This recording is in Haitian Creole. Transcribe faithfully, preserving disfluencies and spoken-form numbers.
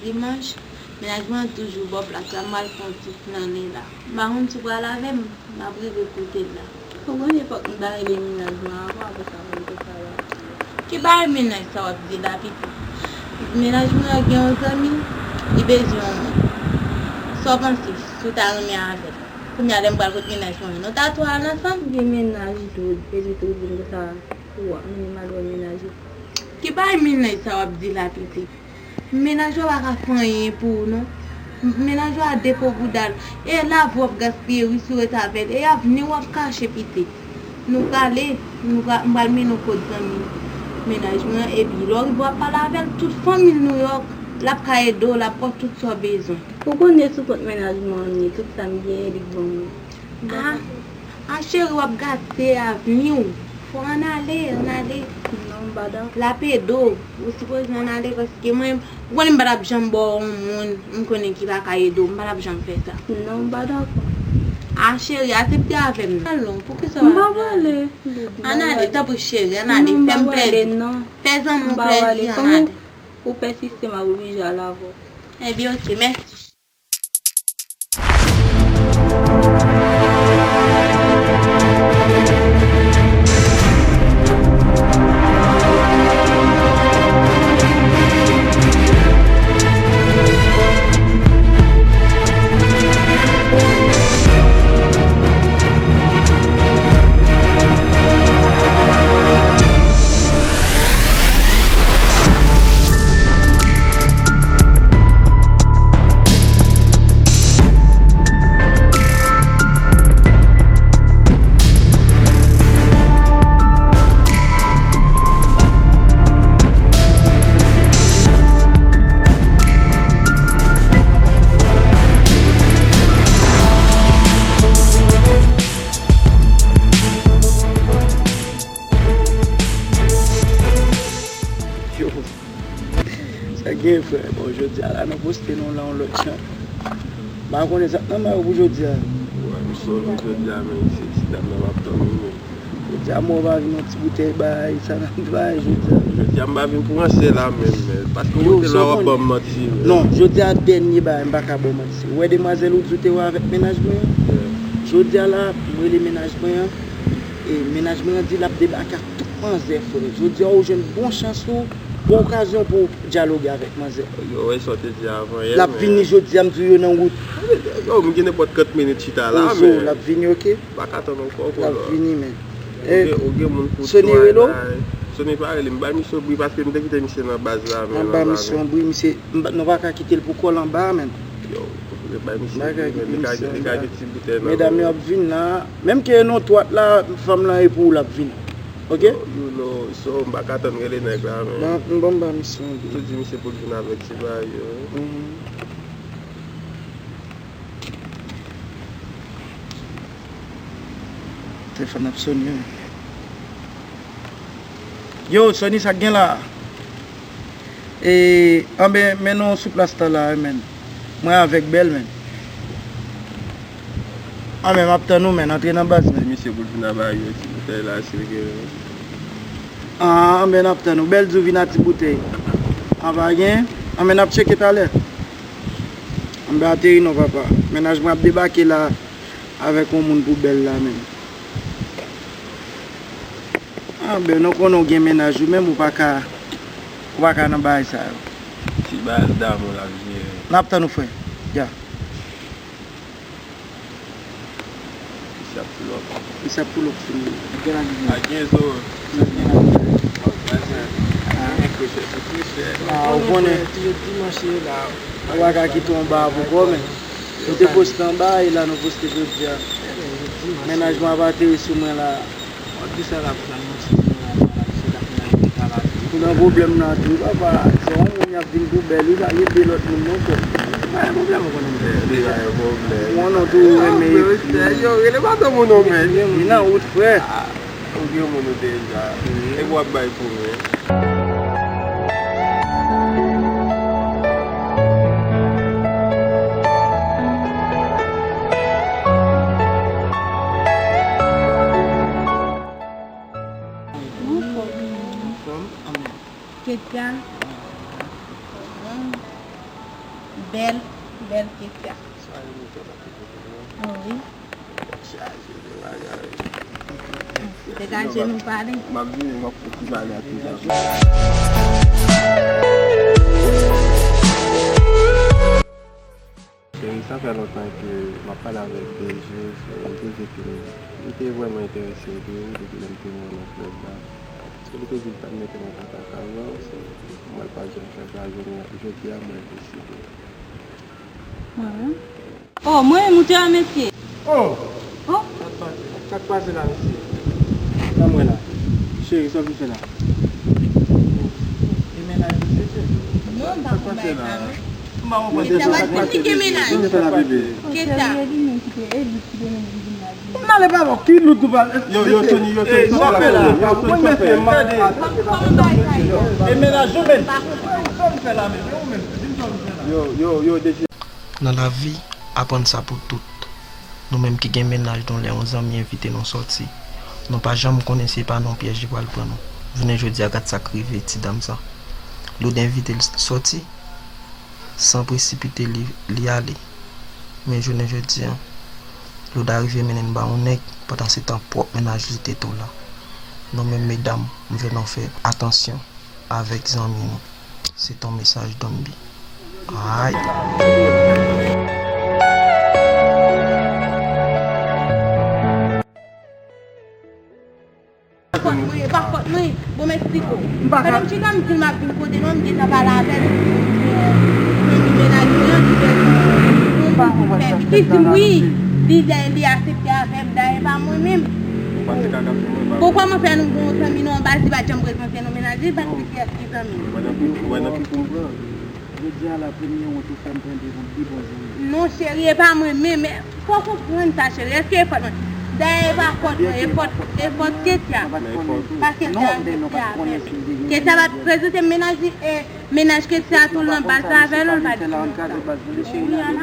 Dimanch, mennaj mwen an toujou bò plas la, m pral fè yon ti flannen la. M pa konn si w pral avè m, m ap rive kote l la. Ou konnen fòk m ta rele mennaj mwen avan, apre sa pou m te pale avè l. Ki bagay mennaj sa w ap di la, pitit? Mennaj mwen an gen yon zanmi, li bezwen yon moun. Sa w panse, si w ta renmen avè l? Kounye a lè m pral kot mennaj mwen an, nou ta tou al ansanm? Gen mennaj tou, epi tou vin konsa, ou ap mennen m al wè mennaj ou. Ki bagay mennaj sa w ap di la, pitit? Mennaj ou a pa ka fè anyen pou ou non. Mennaj ou a depo bouda l. E lavi w ap gaspiye wi si w ret avè l. E avni w ap kache pitit. Nou prale, nou pra, m pral mennen w kot zanmi mennaj mwen an, epi lè w rive w ap pale avè l, tout fanmi l Nouyòk, l ap ka ede w, l ap ba w tout sa w bezwen. Ou konnen sou kont mennaj mwen an m ye, tout sa m genyen li k ban mwen. Ah, ah, cheri, w ap gate avni w. Fò ann ale, ann ale. Non, m pa dakò. L ap ede w. Ou sipoze ann ale paske mwen, ou konnen m pa t ap janm ba w yon moun, m konnen ki pa ka ede w. M pa t ap janm fè sa. Non, m pa dakò. Ah, cheri, asepte avè m non. Alon, poukisa w ap prale? M pa prale. Ann ale, tanpri, cheri, ann ale. Non, m pa prale, non. Fè zanmi w plezi, ann ale. Ou pèsiste, m ap oblije al avè w. Ebyen, oke, mèsi. Yo, sa gen, frè? Bon, jodi a la, nou poste nou lan yon lòt jan. M pa konnen sa k nan men yo pou jodi a. Wè, m sove jodi a, men se ti dam nan m ap tann wi, men. Jodi a, mwen pa vin yon ti boutèy bay, sa n ap bay jodi a. Jodi a, m pa vin pou ranse la menm, men. Paske w rete la, w ap ban m manti, men. Non, jodi a, dènye bagay, m pa ka ba w manti. Ou wè demwazèl ou di w te wè avèk mennaj mwen an? Jodi a la, m rele mennaj mwen an. E mennaj mwen an di l ap debake ak tout manzè, frè. Jodi a, ou jwenn bon chans ou, bon okazyon pou w dyaloge avèk manzè. Yo, wè sa w te di avan yè, men. L ap vini jodi a, m di w yo nan wout. Yo, m gen nenpòt trant minit chita la, men. Ozo, l ap vini, oke? M pa ka tann ankò, kòlò. L ap vini, men. Ou gen, ou gen moun pou Sony rele w? Sony pa rele m, bay misye yon bri paske m te kite misye nan baz la, men. An ba misye yon bri, misye, m pa, nou pa ka kite l pou kò l anba a, men. Yo, bay misye yon bri, men, li ka, li ka gen ti boutèy nan men. Medam yo ap vin la. Menm ke nou twat la, fanm lan e pou ou l ap vin. Oke? Yo, you know, so, m pa ka tann rele nèg la, men. Ban, ban m ba misye yon bri. Tou di misye pou l vin avèk ti bagay yo. Mhm. Telefòn ap sonnen. Yo, Sony, sa k gen la? E, anben, men nou sou plas la la, men. Mwen avèk Bèl, men. Anben, m ap tann ou, men. Antre nan baz, men. Di misye pou l vin aba yo, ti boutèy la, si l gen. An, anben, n ap tann ou. Bèl di w vin a ti boutèy. An, pa gen. Anben, n ap tcheke talè. Anben, ateri non, papa. Mennaj mwen ap debake la avèk yon moun pou Bèl la, men. Anben, nou konnen w gen mennaj ou menm, ou pa ka, ou pa ka nan bagay sa yo. Ti baz damou l ap jere. N ap tann ou, frè. Ya. Misye ap pull up. Misye ap pull up sou nou. Gen la gen. A gen zo. Ah, ou konnen. Ou pa ka kite anba a pou kò, men. Nou te poste anba, e la nou poste jodi a. Mennaj mwen ap ateri sou mwen la. Ou di sa l ap pran yon ti jan la, la, misye t ap nan eta la tou. Ou nan pwoblèm nan tou, papa. Se yon moun y ap vin pou Bèl, wi, pa gen de lòt moun non, frè. Pa gen pwoblèm, ou konnen m te di la. Mwen non tou, ou renmen epi. Yo, rele pa tande moun non, men. Li nan wout, frè. Ah, ou gen moun ou deja. E w ap bay pou mwen. Anfòm. Anfòm, anmè. Kèt la. Anfòm. Bèl, bèl Ketia. Sa e moto la ki pote nou. Oh, wi. Chaje de bagay. Degaje nou pale. M ap vini, m ap fouti pale ak tout zafè. Cheri, sa fè lontan ke m ap pale avèk D J, se yon koze ke li te vrèman enterese de ou depi lè m te wè w nan klèb la. Se li te di l t ap mete mwen kaka kay lan, se mwen l pa janm fè sa, jodi a, jodi a mwen deside. Mwen menm? Oh, mwen menm ou te remèsye. Oh! Oh! Sa k pase la, mesye? Sa mwen la. Cheri, sa w vin fè la? E mennaj ou, mesye? Non, m pa konn bagay sa, non. M pa konprann sa k pase, mesye. Sa k pase la, bebe? Keta. M ale pa bò, ki lout ou pale? Yo, yo, Tony, yo, Tony, sa la, yo, Tony, sa fè? E mennaj ou menm? Sa m fè la, mesye, ou menm? Di m sa w fè la. Yo, yo, yo, D J. Nan lavi, aprann sa pou tout. Nou menm ki gen mennaj nou, lè yon zanmi envite nou sòti, nou pa janm konnen si e pa nan yon pyèj li pral pran nou. Jounen jodi a, gad sa k rive ti dam sa. Loud envite l sòti, san presipite li, li ale. Men jounen jodi a, Loud arive mennen l ba yon nèg, pandan se tan pwòp mennaj li te tou la. Nou menm medam, m vle nou fè atansyon avèk zanmi nou. Se ton mesaj, Don B. Ay. Pa fòt mwen, pa fòt mwen. Bon, m eksplike w. Pandan m chita, m di l m ap vin kote nou, m gentan pale avè l. Fanmi mennaj mwen an, li fè m, li di m wi, li, li aksepte avè m, dayè pa mwen menm. Poukòman fè nou gon zanmi nou anba, li pa t janm prezante nou mennaj li, li pa t di kiyès ki zanmi l. Jodi a la, premye wont ou fè m pran de yon pi bon zanmi. Non, cheri, e pa mwen menm. Fò w konprann sa, cheri. Èske e fòt mwen? Dayè, e pa fòt mwen, e fòt, e fòt Ketia. Paske l te aksepte avè m. Ketia pa t prezante mennaj li, e mennaj Ketia tou l nan baz la avè l, ou l pa di nou sa. Wi, ala.